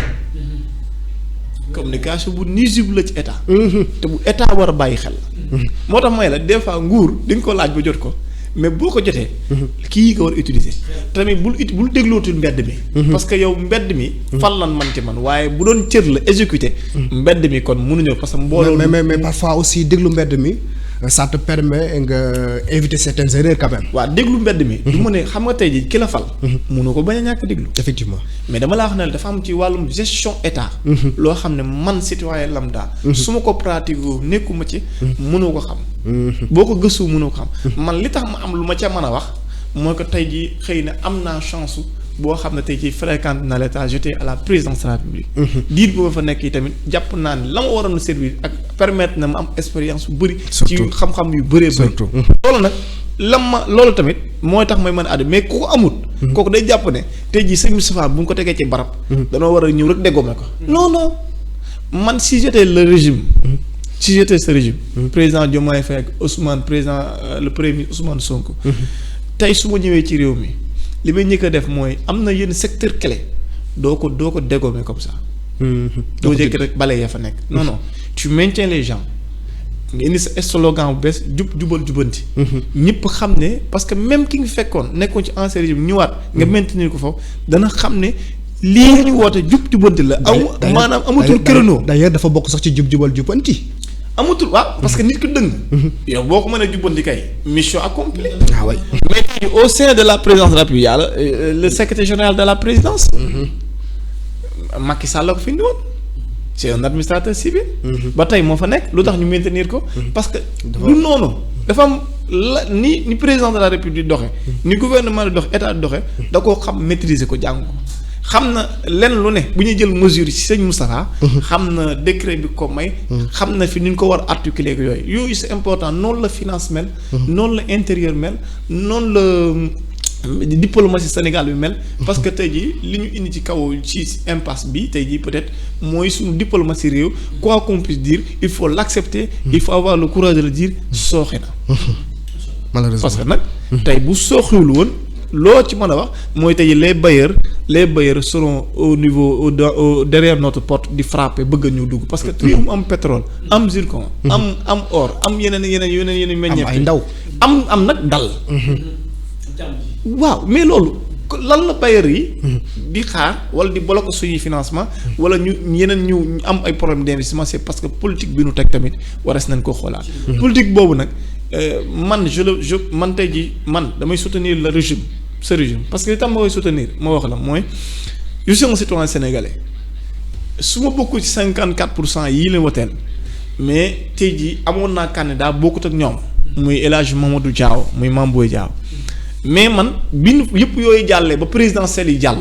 communication bu nuisible la ci état. te bu état war a bàyyi xel. moo tax may la des fois nguur di nga ko laaj ba jot ko mais boo ko jotee. kii nga war a utiliser. tamit bul déglootul mbedd mi. parce que yow mbedd mi. fan lan man ci man waaye bu doon cër la exécuté. mbedd mi kon mënuñoo parce que mbooloo. mais parfois aussi déglu mbedd mi ça te permet nga éviter certaines erreurs quand même. waaw déglu mbedd mi. du ma ne xam nga tey jii ki la fal. mënoo ko bañ a ñàkk déglu. effectivement mais dama laa wax ne dafa am ci wàllum gestion état. loo xam ne man citoyen lambda. su ma ko pratique nekkuma ci. mënoo ko xam. boo ko gëstu mënoo ko xam. man li tax ma am lu ma ca mën a wax mooy que tey jii xëy na am naa chance boo xam ne tey jii fréquente na l'état j'étais à la présidence de la République. diir bu ma fa nekk yi tamit jàpp naa ne la ma waroon a servir ak permettre na ma am expérience bu bëri. ci xam-xam yu bëree bëri. loolu nag loolu tamit mooy tax may mën a àddu mais ku ko amut. kooku day jàpp ne tey jii sëñ Moustapha bu ñu ko tegee ci barab. danoo war a ñëw rek déggoo ko. non man si j'étais le régime. si j'étais ce régime. président Diomaye Faye ak Ousmane président le premier ministre Ousmane Sonko. tey su ma ñëwee ci réew mi li may njëkk a def mooy am na yenn secteur clé doo ko dégommer comme ça. doo jëkk rek bale ya fa nekk. non tu maintiens les gens nga indi sa slogan bu bees jubal jubanti. ñëpp xam ne parce que même ki nga fekkoon nekkoon ci ancien régime ñëwaat nga maintenir ko foofu dana xam ne. lii nga ñu woote jubanti la. maanaam amatul créneau. d'ailleurs dafa bokk sax ci jubal jubanti. amatul waaw parce que nit ku dëng. yow boo ko mënee jubbanti kay mission accomplie. ah oui mais tey au sein de la présidence de la République yàlla le secrétaire général de la présidence. Macky Sall la ko fi indi woon. c'est un administrateur civil. ba tey moo fa nekk lu tax ñu maintenir ko. parce que du noonu dafa am ni président de la République doxe ni gouvernement di doxe état di doxe da koo xam maîtriser ko jàng ko. xam na lenn lu ne bu ñuy jël mesure ci sëñ Moustapha. xam na décret bi ko may. xam na fi ni ñu ko war a articuler ak yooyu c'est important noonu la finance mel. noonu la intérieur mel noonu la diplomatie Sénégal bi mel. parce que tey jii li ñu indi ci kaw ci impasse bi tey jii peut-être mooy suñu diplomatie réew. quoi qu'on puisse dire il faut l'accepter. il faut avoir le courage de le dire sooxe na. malheureusement parce que nag. tey bu sooxewul woon. loo ci mën a wax mooy tey les bailleurs seront au niveau derrière notre porte di frapper bëgg ñu dugg parce que réew mu am pétrole am zircon am or am yeneen meññeef ay ndaw am nag dal waaw mais loolu lan la bailleurs yi di xaar wala di bloquer suñuy financement wala ñu am ay problème d'investissement c'est parce que politique bi nu teg tamit waras nañ ko xoolaat politique boobu nag man tey jii man damay soutenir le régime ce régime parce que li tax ma koy soutenir ma wax la mooy je suis un citoyen sénégalais su ma bokk ci 54% yii la woteel mais tey jii amoon naa candidat bokkut ak ñoom muy El Hadj Mamadou Diaw muy Mame Boye Diaw mais man bi yëpp yooyu jàllee ba présidentielle yi jàll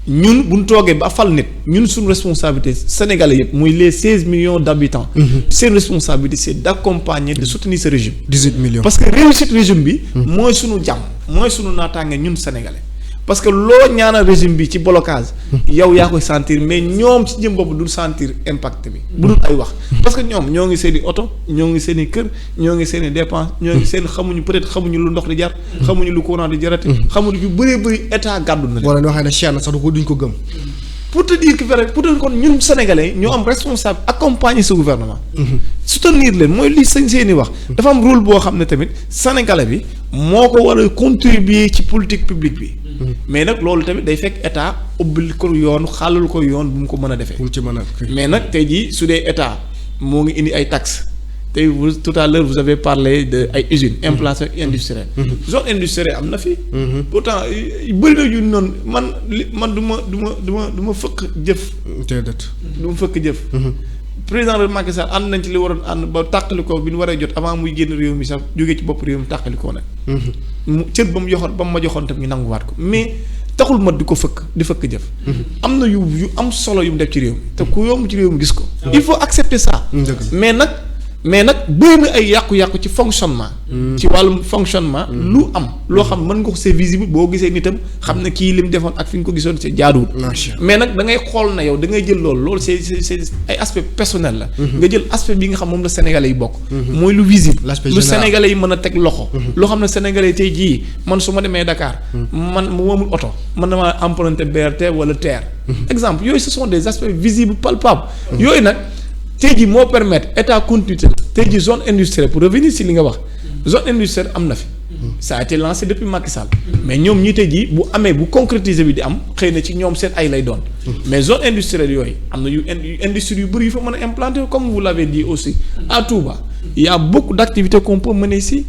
ñun bu ñu toogee ba fal nit ñun suñu responsabilité sénégalais yëpp muy les 16 millions d'habitants. seen responsabilité c'est d'accompagner de soutenir ce régime. 18 millions parce que réussite régime bi. mooy suñu jàmm mooy suñu naataange ñun sénégalais. parce que loo ñaanal régime bi ci blocage. yow yaa koy sentir mais ñoom ci jëm boobu du sentir impact bi. bu dul ay wax. parce que ñoom ñoo ngi seen i oto ñoo ngi seen i kër ñoo ngi seen i dépense ñoo ngi seen xamuñu peut-être xamuñu lu ndox di jar. xamuñu lu courant di jarati. xamuñu yu bëree bëri état gàddu na leen. wala ñoo xam ne cher na sax duñ ko gëm. pour te dire que pour te dire kon ñun sénégalais ñoo am responsable accompagner ce gouvernement. soutenir leen mooy li seeni wax. dafa am rôle boo xam ne tamit sénégalais bi moo ko war a contribuer ci politique publique bi. mais nag loolu tamit day fekk état ubbil ko yoon xaalal ko yoon bu mu ko mën a defee. mais nag tey jii su dee état moo ngi indi ay taxes tey vous tout à l'heure vous avez parlé de ay usines implantations industrielles. zone industrielle am na fi. pourtant bëri na yu noonu man du ma fëkk jëf. déedéet. du ma fëkk jëf. président de Macky Sall ànd nañ ci li waroon ànd ba tàqalikoo bi ñu waree jot avant muy génn réew mi sax jógee ci bopp réew mi tàqalikoo nag. mu cër ba mu ma joxoon tam ñu nanguwaat ko mais taxul ma di ko fëkk di fëkk jëf. am na yu am solo yu mu def ci réew mi te ku yomb ci réew mi gis ko. il faut accepter ça. mais nag bëri na ay yàqu-yàqu ci fonctionnement. ci wàllum fonctionnement. lu am loo xam mën nga ko c'est visible boo gisee nitam xam ne kii li mu defoon ak fi nga ko gisoon c'est jaaduwul. mais nag da ngay xool na yow da ngay jël loolu c'est ay aspect personnel la. nga jël aspect bi nga xam moom la sénégalais yi bokk. mooy lu visible. lu sénégalais yi mën a teg loxo. loo xam ne sénégalais tey jii man su ma demee Dakar. man mu moomul oto man damaa emprunter BRT wala TER. exemple yooyu ce sont des aspects visibles palpables. yooyu nag. tey jii moo permettre état continuité tey jii zone industrielle pour revenir si li nga wax zone industrielle am na fi ça a été lancé depuis Macky Sall mais ñoom ñi tey jii bu amee bu concrétiser bi di am xëy na ci ñoom seen ay lay doon mais zone industrielle yooyu am na yu industrie yu bëri yu fa mën a implanter comme vous l'avez dit aussi à Touba il y a beaucoup d'activités qu'on peut mener ici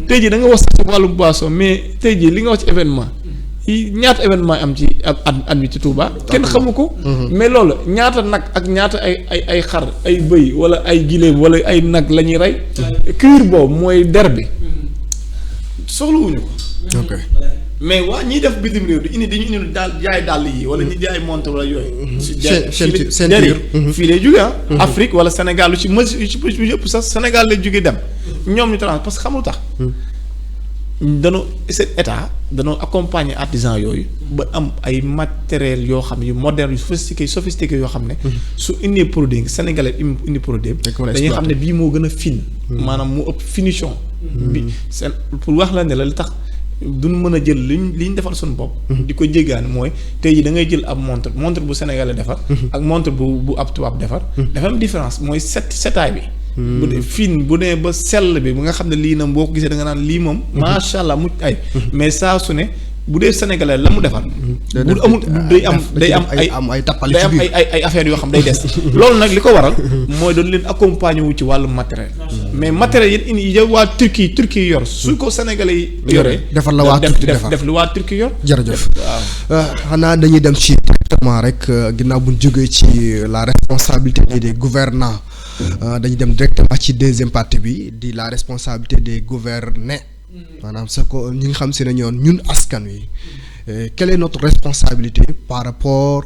tey jii da nga wax sax ci wàllum boisson mais tey jii li nga wax ci événement ñaata événement am ci at bi ci Touba kenn xamu ko mais loolu ñaata nag ak ñaata ay xar ay bëy wala ay giléem wala ay nag la ñuy rey cuir boobu mooy der bi soxlawuñu ko mais waa ñiy def bitim réew di dañu daal jaay dàll yi wala ñi jaay montre wala yooyu. fii lay jóge Afrique wala Sénégal lu ci yëpp sax Sénégal lay jóge dem ñoom ñu trans parce que xamul tax. danoo cet état danoo accompagner artisan yooyu ba am ay matériels yoo xam ne yu moderne yu sophistiqué yoo xam ne. su indee produit sénégalais indi produit dañuy xam ne bii moo gën a fine. maanaam mu ëpp finition. bi seen pour wax la ne la li tax duñ mën a jël li ñu defal suñu bopp. di ko jéggaane mooy tey jii da ngay jël ab montre bu sénégalais defar. ak montre bu ab tubaab defar. dafa am différence mooy setaay bi. bu dee fine bu dee ba sell bi bu nga xam ne lii nag boo ko gisee da nga naan lii moom. macha allah mucc ay. mais saa su ne bu dee sénégalais la mu defar. bu amul day am ay tappale ci biir ay affaires yoo xam day des. loolu nag li ko waral mooy doon leen accompagner wu ci wàllu matériel. mais matériel yi indi waa Turquie yor su ko sénégalais yi yoree. defar la waa Turquie defar def lu waa Turquie yor. jërëjëf waaw. xanaa dañuy dem ci directement rek ginnaaw bu ñu jógee ci la responsabilité des gouvernants dañuy dem directement ci deuxième partie bi di la responsabilité des gouvernés. maanaam sa ko ñi nga xam si ne ñun askan wi quelle est notre responsabilité par rapport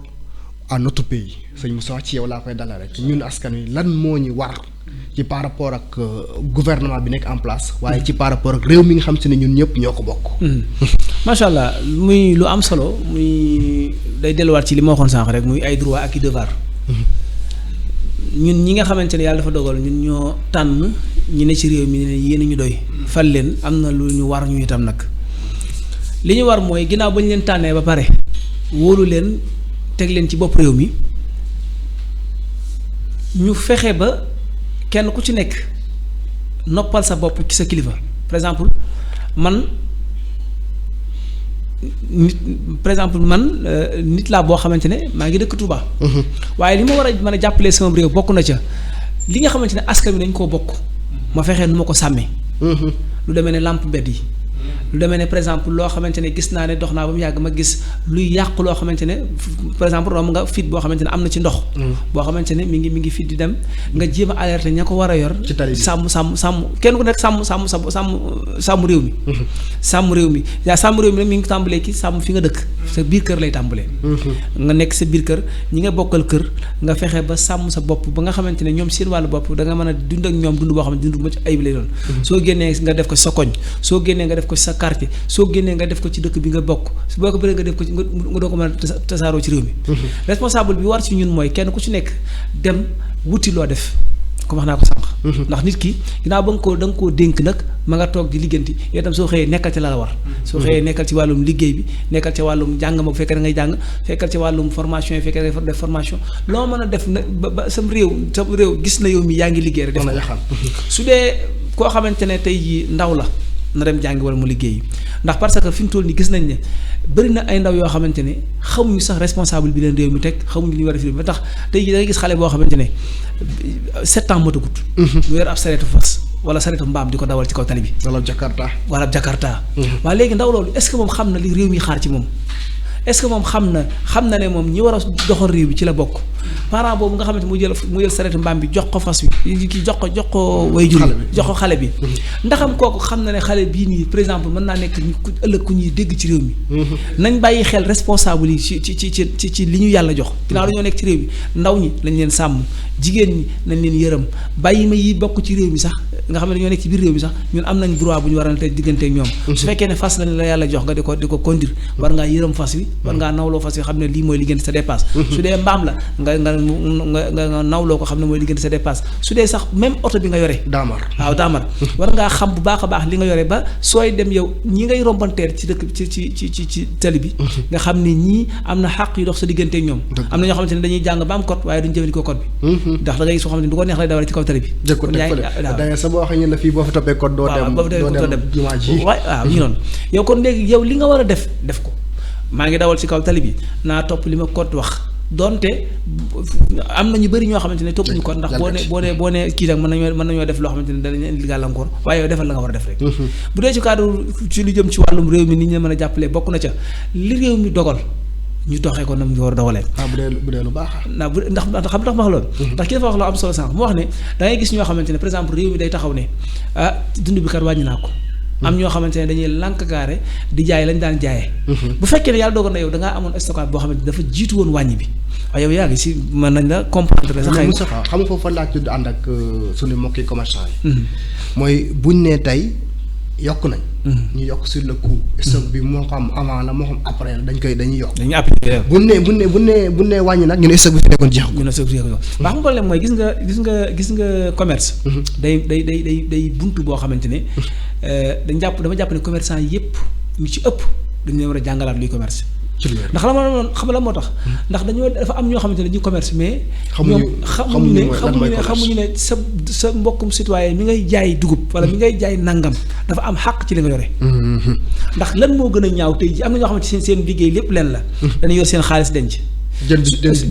à notre pays sëñ Moussa ci yow laa koy dalal rek ñun askan wi lan moo ñu war ci par rapport ak gouvernement bi nekk en place waaye ci par rapport ak réew mi nga xam si ne ñun ñëpp ñoo ko bokk. macha allah muy lu am solo muy day delluwaat ci li ma waxoon sànq rek muy ay droit ak i devoir. ñun ñi nga xamante ne yàlla dafa dogal ñun ñoo tànn ñi ne ci réew mi ne yéen ñu doy fal leen am na lu ñu war ñu itam nag li ñu war mooy ginnaaw ba ñu leen tànnee ba pare wóolu leen teg leen ci bopp réew mi ñu fexe ba kenn ku ci nekk noppal sa bopp ci sa kilifa par exemple man nit laa boo xamante ne maa ngi dëkk Touba. waaye li ma war a mën a jàppalee sama réew bokk na ca li nga xamante ne askan wi dañ koo bokk ma fexee nu ma ko sàmmee. lu demee ne lampe mbedd yi. lu demee ne par exemple loo xamante ne gis naa ne dox naa ba mu yàgg ma gis luy yàqu loo xamante ne par exemple romb nga fit boo xamante ne am na ci ndox. boo xamante ne mi ngi fit di dem nga jéem a alerter ña ko war a yor. ci tali bi sàmm kenn ku nekk sàmm réew mi. sàmm réew mi nag mi ngi tàmbalee ki sàmm fi nga dëkk. sa biir kër lay tàmbalee. nga nekk sa biir kër ñi nga bokkal kër nga fexe ba sàmm sa bopp ba nga xamante ne ñoom seen wàllu bopp da nga mën a dund ak ñoom dund boo xam ne dund bu mucc ayib lay doon. soo génnee nga def ko sa koñ soo génnee nga def ko sa quartier soo génnee nga def ko ci dëkk bi nga bokk su boo ko bëree nga def ko ci nga doo ko mën a tasaaroo ci réew mi. responsable bi war ci ñun mooy kenn ku ci nekk dem wuti loo def comme wax naa ko sànq. ndax nit ki ginnaaw ba da nga koo dénk nag ma nga toog di ligganti yow itam soo xëyee nekkal ci la war. soo xëyee nekkal ci wàllum liggéey bi nekkal ci wàllum jàng ma bu fekkee da ngay jàng fekkal ci wàllum formation yi fekkee da ngay def formation loo mën a def na ba sam réew gis na yow mi yaa ngi liggéey rek. def na su dee koo xamante ne tey jii ndaw la. na dem jàngi wala mu liggéey ndax parce que fi mu toll nii gis nañ ne bëri na ay ndaw yoo xamante ne xamuñu sax responsable bi leen réew mi teg xamuñu li ñu war a fi ba tax tey jii da ngay gis xale boo xamante ne 7 ans matagut. mu yor ab sareetu fas wala sareetu mbaam di ko dawal ci kaw tali bi. wala Jakarta. waaye léegi ndaw loolu est-ce que moom xam na li réew mi xaar ci moom est-ce que moom xam na ne moom ñi war a doxal réew bi ci la bokk. parent boobu nga xamante mu jël sareetu mbaam bi jox ko fas wi ki jox ko way jur jox ko xale bi ndaxam kooku xam na ne xale bii nii par exemple mën naa nekk ëllëg ku ñuy dégg ci réew mi nañ bàyyi xel responsable yi ci li ñu yàlla jox ginnaaw dañoo nekk ci réew mi ndaw ñi lañ leen sàmm jigéen ñi nañ leen yërëm bàyyi ma yi bokk ci réew mi sax nga xam ne dañoo nekk ci biir réew mi sax ñun am nañ droit bu ñu war a tey diggante ak ñoom su fekkee ne fas lañ la yàlla jox nga di ko conduire war ngaa yërëm fas wi war ngaa nawloo fas wi xam ne lii mooy liggéeyante sa dépasse su dee mbaam la nga nawloo ko xam ne mooy liggéeyante sa dépasse su dee sax même oto bi nga yore daamar war ngaa xam bu baax a baax li nga yore ba sooy dem yow ñi ngay rombanteer ci dëkk ci tali bi nga xam ne ñii am na xàq yu dox sa diggante ak ñoom am na ñoo xamante ne dañuy jàng ba am code waaye duñ jëfandikoo code bi ndax da ngay soo xam ne du ko neex lay dawal ci kaw tali bi boo waxee ñun la fii boo fa toppee code doo dem jumaa ji waaw ñu noonu yow kon léegi yow li nga war a def ko maa ngi dawal ci kaw tali bi naa topp li ma code wax donte am na ñu bëri ñoo xamante ne topp ñu code ndax boo ne kii nag mën nañoo def loo xamante ne danañ indi gàllankoor waaye yow defal la nga war a def rek bu dee ci cadre ci lu jëm ci wàllum réew mi ni ñu mën a jàppalee bokk na ca li réew mi dogal ñu doxee ko nam ñu war a dogalee bu dee lu baax ndax xam tax ma wax loolu ndax ki dafa wax lu am solo sànq mu wax ne da ngay gis ñoo xamante ne par exemple réew mi day taxaw ne dund bi kat wàññi naa ko am ñoo xamante ne dañuy lànk gaare di jaay lañ daan jaayee. bu fekkee ne yàlla dogal na yow da ngaa amoon stockage boo xamante dafa jiitu woon wàññi bi waaye yow yaa ngi si mën nañ la comprendre sa xëy xam nga foofu fan laa tudd ànd ak suñu mbokki commerçant yi. mooy buñ ne tey yokk nañ. ñu yokk sur le coup. stock bi moo xam avant la moo xam après la dañuy yokk. dañuy appliqué. buñ ne wàññi nag ñu ne stock bi fi nekkoon jeexagul. ñu ne stock bi jeexagul waaw xam problème mooy gis nga commerce. day buntu boo xamante ne dama jàpp ne commerçant yépp ñu ci ëpp dañu leen war a jàngalaat luy commerce. ndax xam la moo tax ndax dafa am ñoo xamante ne ñu commerce mais xamuñu ne sa mbokkum citoyen mi ngay jaay dugub wala mi ngay jaay nangam dafa am xàq ci li nga yore ndax lan moo gën a ñaaw tey ji am na ñoo xamante ne seen liggéey lépp leen la dañuy yor seen xaalis denc jënd ceeb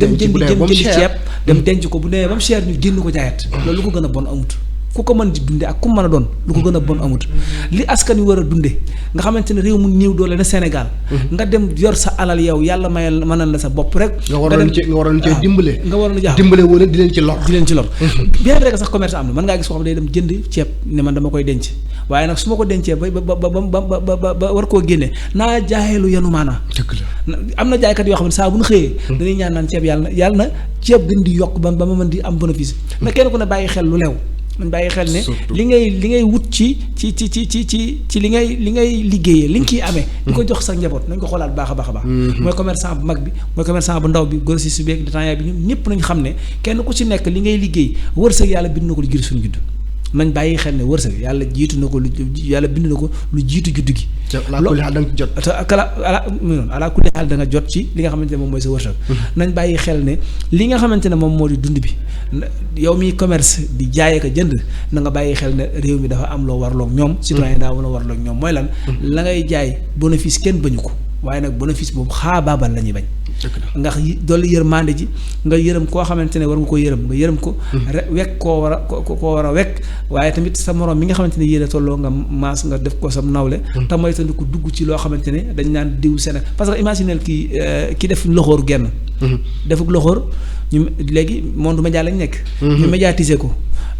dem denc ko bu demee ba mu cher ñu génn ko jaayat loolu lu ko gën a bon amut ku ko mën di dunde ak ku mën a doon lu ko gën a bon amut li askan wi war a dunde nga xamante ne réew mu néew doole na Sénégal nga dem yor sa alal yow yàlla mënal la sa bopp rek nga waroon cee dimbale nga waroon a dimbale wala di leen ci lor bien vrai que sax commerce am na mën ngaa gis koo xam ne day dem jënd ceeb ne man dama koy denc waaye nag su ma ko dencee ba war koo génne naa jaayee lu yenu maanaa am na jaaykat yoo xam ne saa bu ñu xëyee dañuy ñaan naan ceeb yàlla na ceeb gën di yokk ba ma mën di am bénéfice na kenn ku ne bàyyi xel lu leew man bàyyi xel ne li ngay wut ci li ngay liggéeyee li nga kiy amee di ko jox sa njaboot nañ ko xoolaat baax a baax a baax mooy commerçant bu mag bi mooy commerçant bu ndaw bi grossiste bi ak détaillant bi ñun ñëpp nañ xam ne kenn ku ci nekk li ngay liggéey wërsëg yàlla bind na ko lu jiitu suñu judd nañ bàyyi xel ne wërsëg yàlla jiitu na ko yàlla bind na ko lu jiitu judd gi ala kulli xaal da nga jot ci li nga xamante ne moom mooy sa wërsëg nañ bàyyi xel ne li nga xamante ne moom moo di dund bi yow miy commerce di jaayee ko jënd na nga bàyyi xel ne réew mi dafa am loo warloog ñoom citoyen daa war a warloog ñoom mooy lan la ngay jaay bénéfice kenn bañu ko waaye nag bénéfice boobu xaabaabal la ñuy bañ ndax dolli yërmande ji nga yërëm koo xamante ne war nga ko yërëm nga yërëm ko wekk koo war a wekk waaye tamit sa morom mi nga xamante ne yéene tolloo nga maas nga def ko sam nawle te mooy tamit ko dugg ci loo xamante ne dañ naan diw Sénégal parce que imaginel ki def loxoor genn defuk loxoor ñu léegi monde média lañ nekk ñu médiatiser ko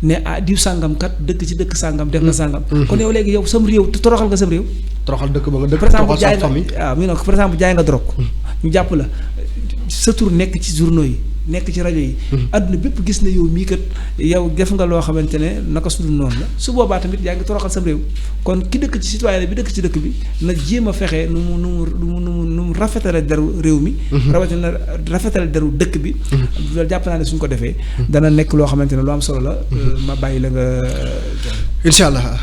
ne diw sàngam kat dëkk ci dëkk sàngam def na sàngam kon yow léegi yow sam réew te toroxal nga sam réew toroxal dëkk ba nga dëkk par exemple jaay nga waaw mi par exemple jaay nga drogue ñu jàpp la sa tur nekk ci journaux yi nekk ci rajo yi adduna bépp gis na yow mii kat yow def nga loo xamante ne naka sudul noonu la su boobaa tamit yaa ngi toroxal sam réew kon ki dëkk ci citoyen bi dëkk ci dëkk bi na jéem a fexe nu mu rafetale deru réew mi rawatina rafetale deru dëkk bi loolu jàpp naa ne suñ ko defee dana nekk loo xamante ne lu am solo la ma bàyyi la nga incha allah